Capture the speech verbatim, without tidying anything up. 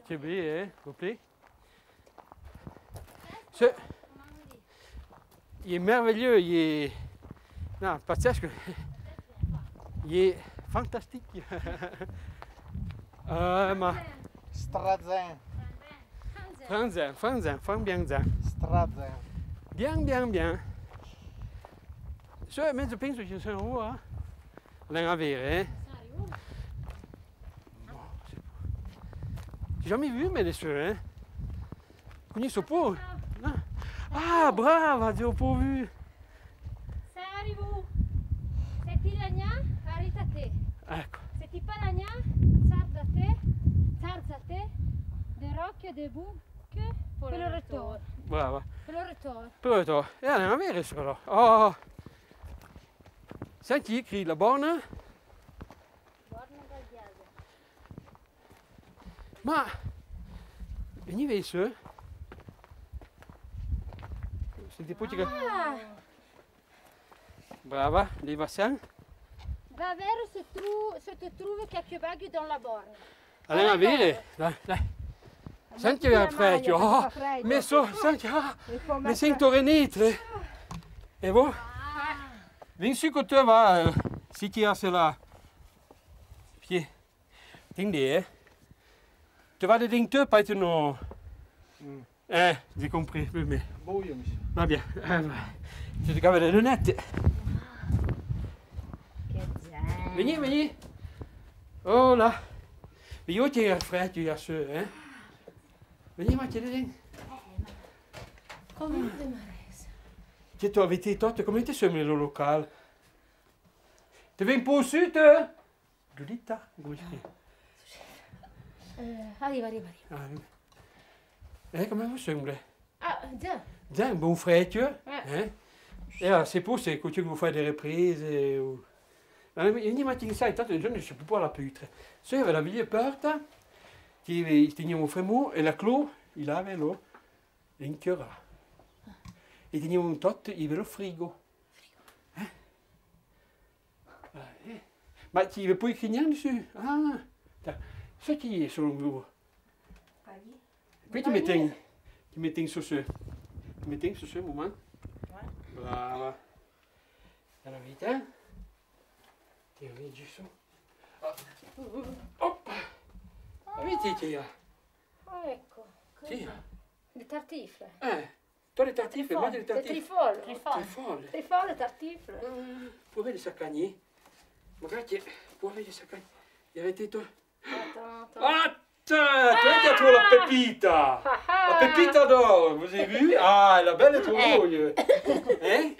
Che bel, eh, complet. Ce, il est merveilleux, il est, non, pazzesco. Il est fantastique. Eh, ma... Strazen. Franzen, franzen, fran bien zen. Strazen. Bien, bien, bien. Ce, mezo penso che sia un, eh. Andan a vere, eh. J'ai jamais vu, mais les sœurs, hein. Cognosso po. Ah, brava, zio, po vu. Sa arrivo. Se ti lagna, arita te. Ecco. Se ti pa lagna, zarza te, zarza te, de rocchio, de buche, per lo retor. Brava. Per lo retor. Per lo retor. E andan a vere, però. Oh. Senti, cri la bona. Ma, veni vei su, eh? Senti, po ti che... Ah! Brava, leva sen. Va vere se tru-, se te trouve quelque bague dans la borne. Andan a vere, dai, dai. Senti che fredo, oh, me so, senti, ah, me sento renetre. E vo? Vin su co te, va, eh, si ti ase la. Pie. Tende, eh. Te va de dentro, pa te no. Mm. Eh, j'ai compris, oui, mais... Bon, oui, monsieur. Va bien. Eh, va. Tu te caves les lunettes. Che zen. Veni, veni. Oh là. Veni, oh, ti è fredo, ti è su, eh. Veni, ma ti è... Come te marese? Che tu avete tutto, come te sembra lo locale? Te vin po su, te? Giulietta, come si chiama? Eh, arriva, arriva, arriva. Ah, eh, come vo sembra? Ah, già. Già, un bon fredo, eh? Eh. E alora, se po, se, co ti vo fare de reprise, o... Alora, mi, mi, ma ti sai, tanto un giorno se po la putre. Se aveva la vieille porta, che i tegneva un fremo, e la clou, i l'aveva, lo, inchiorà. E tegneva un tot, i aveva lo frigo. Frigo. Eh? Ah, eh. Ma ti ve po écri rien dessu? Ah, ta. Ce ti è su lo muro? Poi ti mette, ti mette su su. Ti mette su su, moment. Ouais. Brava. Andan vite, eh? Ti vedi su. Ah. Op. Vedi, ti, ah. Ah, ecco. Sì. Le tartifle. Eh. Toi, les tartifles, moi, j'ai les tartifles. Trifole. Trifole. Trifole, tartifle. Ah, po vede sa cagne. Magari che po vede sa cagne. Arrête, toi. Attends, attends. Ah, toi, tu as trouvé la pépite. Ah, ah. La pépite d'or, vous avez vu? Ah, la belle trouille. Eh?